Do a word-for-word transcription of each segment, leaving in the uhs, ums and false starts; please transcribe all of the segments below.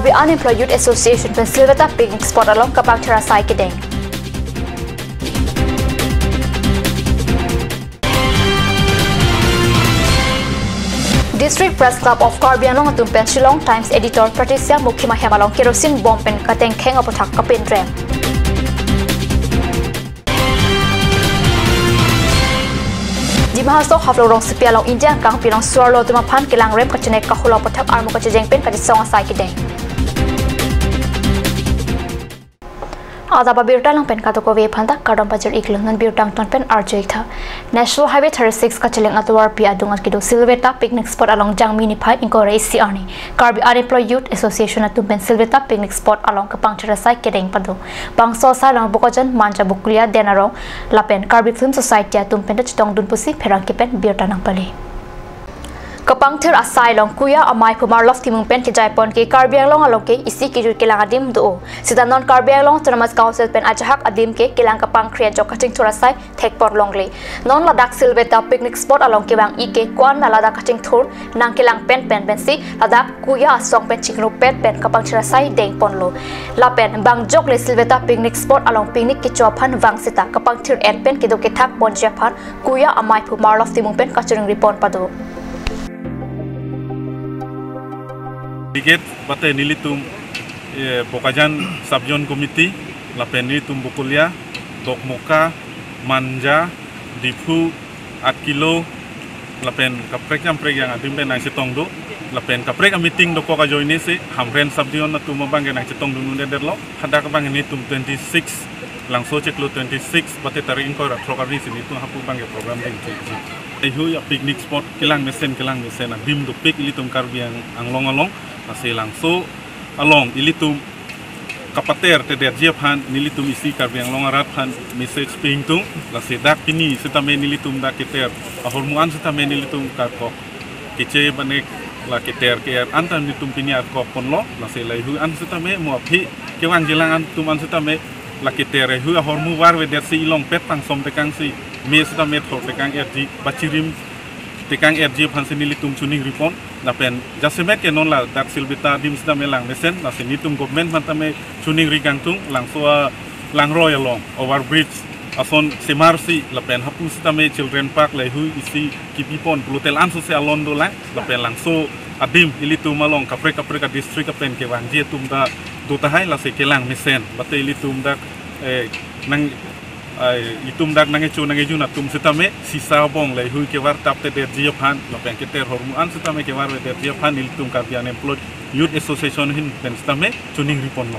Karbi Unemployed Youth Association pen Silveta picnic spot along kapangthir asai kedeng. District Press Club of Karbi Anglong atum pen Shillong Times editor Patricia Mukhima hem along kerosene bomb pen katengkheng aputhak kapinrem. Dima Hasao Haflong rongsopi along India angkang pi along so-arlo atum aphan kelangrem kachenek kahula aputhak armu kachejeng pen kachesong asai kedeng. Adap abirta lang pen kadokave aphan ta kardom pajir iklo, non birta angton pen arju iktha. National Highway thirty-six kacheleng atovarpi adung akedo Silveta picnic spot along Jangmi niphai ingkoi ra isi arni Karbi Unemployed Youth Association atum pen Silveta picnic spot along kapangthir asai kedeng pado. Bangso asai along Bokajan, Manja, Bokolia, Denarong lapen Karbi Film Society atum pen ta chetongdun pusi pherangke pen birta nangpale. Kapangthir asai along Kuya Amei aphu Marlov Timung pen kejaipon ke Karbi Anglong along ke isi kejut kelang adim do. Sita non Karbi Anglong Autonomous Council pen ajahak adim ke kelang kapangkri ajok kachingthur asai thekpon longle. Non ladak Silveta picnic spot along kevang-ik ke ko-an ma ladak kachingthur nangkelang pen pen pensi ladak Kuya asong pen chingrumpet pen kapangthir asai dengponlo. Lapen bang jokle Silveta picnic spot along picnic kecho aphan vang sita kapangthir-et pen kedo kethak ponji aphan Kuya Amei aphu Marlov Timung pen kachingringripon pado. Tiket bate nelitum, eh, Bokajan Sub Zone Committee, lapen nelitum Bokolia, Dokmoka, Manja, Diphu, Atkilo, lapen kaprek jamprek yang adim pen nangchetong do, lapen kaprek a-meeting dokok ajoine si Hamren Sub Zone atum abang ke nangchetongdun un-edetlo, hadak abang nelitum twenty-six, Langso chiklo twenty-six, bate tarik ingkoi ra throk arni si nelitum hapu abang ke program dengchekji. Ehu ya picnic spot kelang mesen, kelang mesen adim dopik ilitum Karbi Ang-, Anglong along, lasi Langso along ilitum kapater tedetji aphan nelitum isi Karbi Anglong arat aphan message pi ingtung, lasi dak pini sitame nelitum dak keter ahormu an sitame nelitum karkok keche banek la keter ke-er anta nelitum pini arkokponlo, lasi la ehu an sitame mo aphi kevangjilang atum an sitame la keter ehu ahormu varvedet si ilongpet pangsom tekang si me sitame thor tekang-etji, bachirim tekang-etji aphan si nelitum chiningripon. Lapen jasemet ke non ladak Silveta adim sitame lang mesen, lasi nelitum government aphan tame chiningri kangtung, Langso alangroi along overbridge ason semar si lapen hapu sitame children park la ehu isi kipipon pulote la-an sose alon dolang, lapen Langso adim ilitum along kaprek kaprek a-district apen kevangji atum ta do tahai, lasi kelang mesen. Bate ilitum dak, eh, nang, eh, itum dak nangkecho nangkejun atum sitame sisa abong la ehu kevar tap tedetji aphan lapen keter ahormu an sitame kevarvedetji aphan ilitum Karbi Unemployed Youth Association ahin pen sitame chiningriponlo.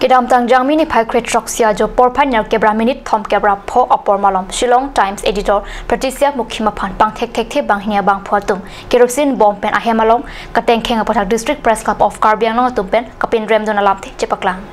Kedamtang Jangmi niphai kre throksi ajo porphai nerkep ra minute thomkep ra pho apor malom Shillong Times editor Patricia Mukhima aphan pangthekthekthe banghini abangphu atum kerosene bomb pen ahem along katengkheng aputhak District Press Club of Karbi Anglong atum pen kapinremdun alamthe chepaklang.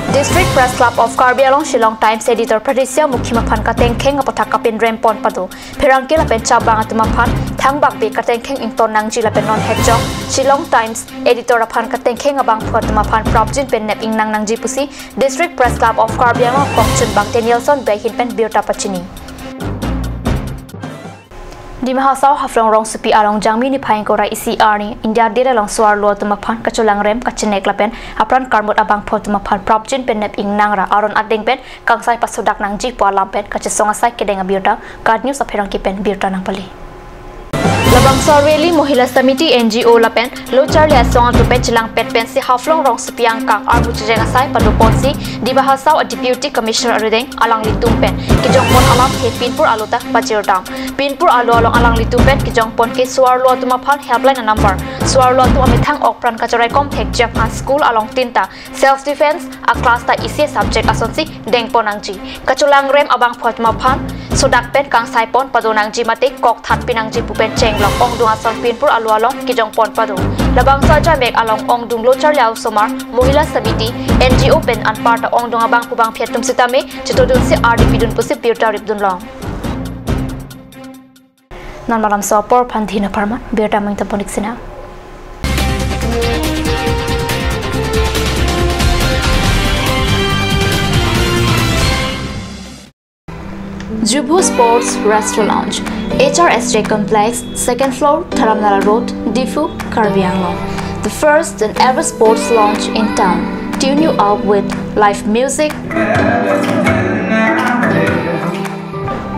District Press Club of Karbi Anglong Shillong Times editor Patricia Mukhima aphan katengkheng aputhak kapinrempon pado. Pherangke lapen chabang atum aphan thangbak be katengkheng ington nangji lapen non hejok Shillong Times editor aphan katengkheng abangphu atum aphan prapjin pen nep ingnang nangji pusi District Press Club of Karbi Anglong akongchunbang Danielson Bey ahin pen birta pachini. Dima Hasao Haflong rongsopi along Jangmi niphai ingkoi ra isi arni India Day along so-arlo atum aphan kacholangrem kachenek lapen apran karmut abangphu atum aphan prapjin pen nep ingnang ra aron adeng pen kangsai pasodak nangji pu alam pen kachesong asai kedeng abirta KAT News apherangke pen birta nangpale. Labangso rally Mohila Samiti N G O lapen lo charli asong atum pen chelangpet pensi Haflong rongsopi angkang armu chejeng asai padoponsi Dima Hasao a Deputy Commissioner arideng alanglitum pen kejongpon alamthe pinpur alo ta pajirdam. Pinpur alo along alanglitum pen kejongpon ke so-arlo atum aphan helpline number, so-arlo atum amethang okpran kachoraikom thekji aphan school along tinta self defense a class ta isi subject asonsi dengpon nangji. Kacholangrem abangphu atum aphan sodak pen kangsaipon pado nangji mate kok thatpi nangji pu pen chenglok ongdung ason pinpur alo along kejongpon pado. Labangso ajamek along ongdung lo charli a-osomar, Mohila Samiti, N G O pen anparta ongdung abangphu bangphi atum sitame chetodunsi ardi pidun pusi birta ripdunlong. Non malomso apor aphan dhin apharman birta mengtapon ik sinang. Jubho Sports Restaurant, H R S J Complex, second floor, Dharamnala Road, Diphu, Karbi Anglong. The first and ever sports lounge in town. Tune you up with live music,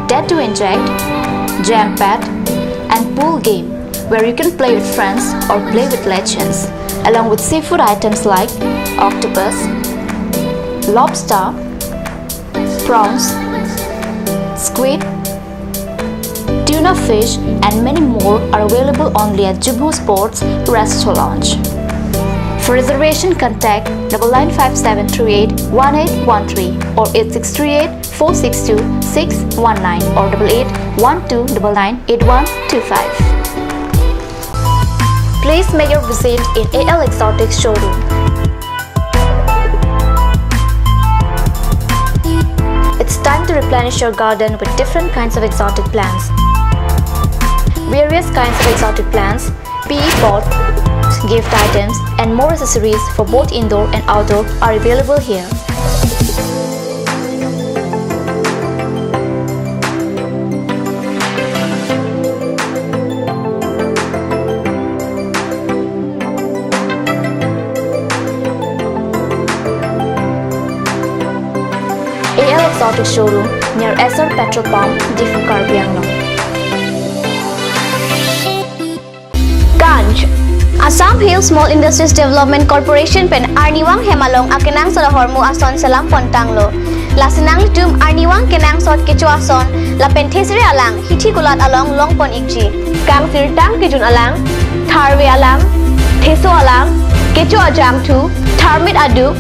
dare to inject, jam pad, and pool game, where you can play with friends or play with legends, along with seafood items like octopus, lobster, prawns, squid, tuna fish, and many more are available only at Jubho Sports Restaurant. For reservation, contact double nine five seven three eight one eight one three or eight six three eight four six two six one nine or double eight one two double nine eight one two five. Please make your visit in A L Exotic Showroom. It's time to replenish your garden with different kinds of exotic plants. Various kinds of exotic plants, P E pots, gift items, and more accessories for both indoor and outdoor are available here. A L Exotic Showroom near Essar Petrol Pump, Diphu, Karbi Anglong. Ganj. Assam Hill Small Industries Development Corporation pen arnivang hem along akenangsot ahormu ason selam pon tanglo. Lasi nanglitum arnivang kenangsot kecho ason lapen thesere alang hithi kulat along long pon ikji. Kangsirtang kejun alang, tharve alang, theso alang, kecho ajangthu, tharmit aduk,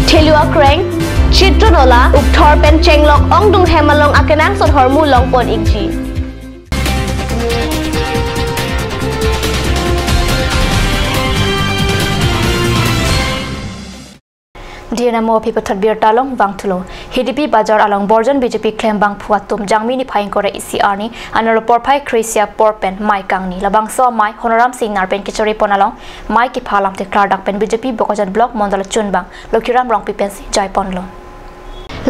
thelu akreng, chitron ola, ukthor pen chenglok ongdung hem along akenangsot ahormu long pon ikji. Dina mo aphi pathot birta along vangthulo. Hidipi Bazar along Borjan B J P klembangphu atum Jangmi niphai ingkoi ra isi arni, anarlo porphai kre-isi apor pen mei kangni. Labangso amei Honoram Singnar pen kechari pon along mei kepha alamthe klardak pen B J P Bokajan Block Mondol achunbang Lokhiram Rongpi pensi jai ponlo.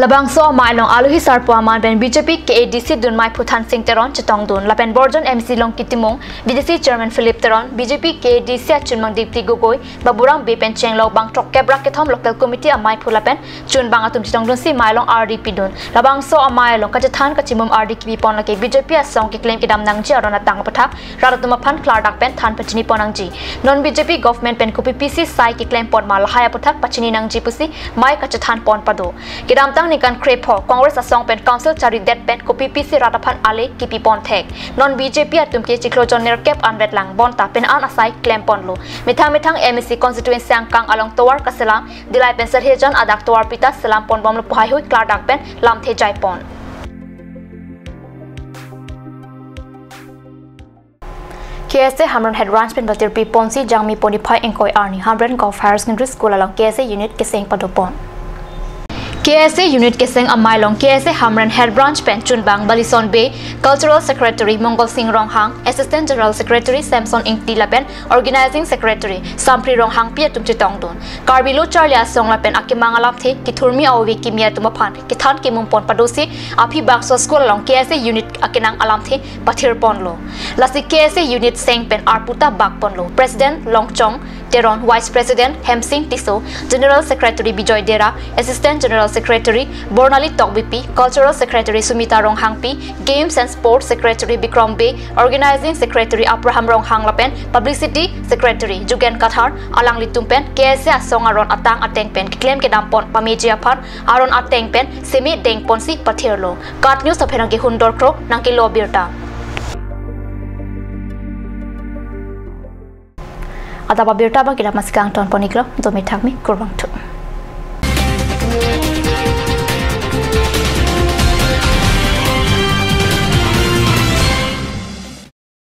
Labangso amei along alohi sarpo aman pen B J P K A D C dunmei Phu Thansing Teron chetongdun, lapen Borjan M C Longki Timung, B D C Chairman Philip Teron, B J P K A D C achunbang Dipti Gogoi, Baburam Bey pen chenglok bang throkkep ra kethom local committee ameiphu lapen chunbang atum chetongdunsi mei along ardi pidun. Labangso amei along kachethan kachimum ardi kipi pon lake B J P asong keklem kedam nangji aron atang aputhak rat atum aphan klardak pen than pachini pon nangji. Non B J P government pen kopi pisi sai keklem pon ma lahai aputhak pachini nangji pusi mei kachethan pon pado. Kedamtang ningkan krepho Congress asong pen council charidet pen kopi pisi rat aphan ale kipi pon thek. Non B J P atum ke chiklo jon nerkep anvet lang bonta pen an asai klem ponlo. Methang methang M A C constituency angkang along tovar kaselam, Dillai pen Sarhejan adak tovar pita selam pon bomlo pu heihui klardak pen lamthe jai pon. K S A Hamren Head Branch pen batirpi ponsi Jangmi po niphai ingkoi arni Hamren Govt Higher Secondary School along K S A unit keseng pado pon. K S A unit keseng amei along K S A Hamren Head Branch pen chunbang Balison Bey, Cultural Secretary Mongol Sing Ronghang, Assistant General Secretary Samson Ingti lapen Organizing Secretary Sampri Ronghangpi atum chetongdun. Karbi lo charli asong lapen akemang alamthe kethurmi ave kimi atum aphan kethan kemum pon padosi aphi bangso school along K S A unit akenang alamthe pathir ponlo. Lasi K S A unit seng pen arpu ta bak ponlo. President Longchong Teron, Vice President Hemsing Tisso, General Secretary Bijoy Dera, Assistant General Secretary Bornali Tokbipi, Cultural Secretary Sumita Ronghangpi, Games and Sports Secretary Bikrom Bey, Organizing Secretary Abraham Ronghang lapen Publicity Secretary Jugen Kathar alanglitum pen K S A asong aron atang ateng pen keklem kedam pon pameji aphan aron ateng pen seme deng ponsi pathirlo. KAT News apherang ke Hundor Kro nangkelo birta. Adap abirta abang kita masih kangton pon iklo, domi thakmi, kurvangthu.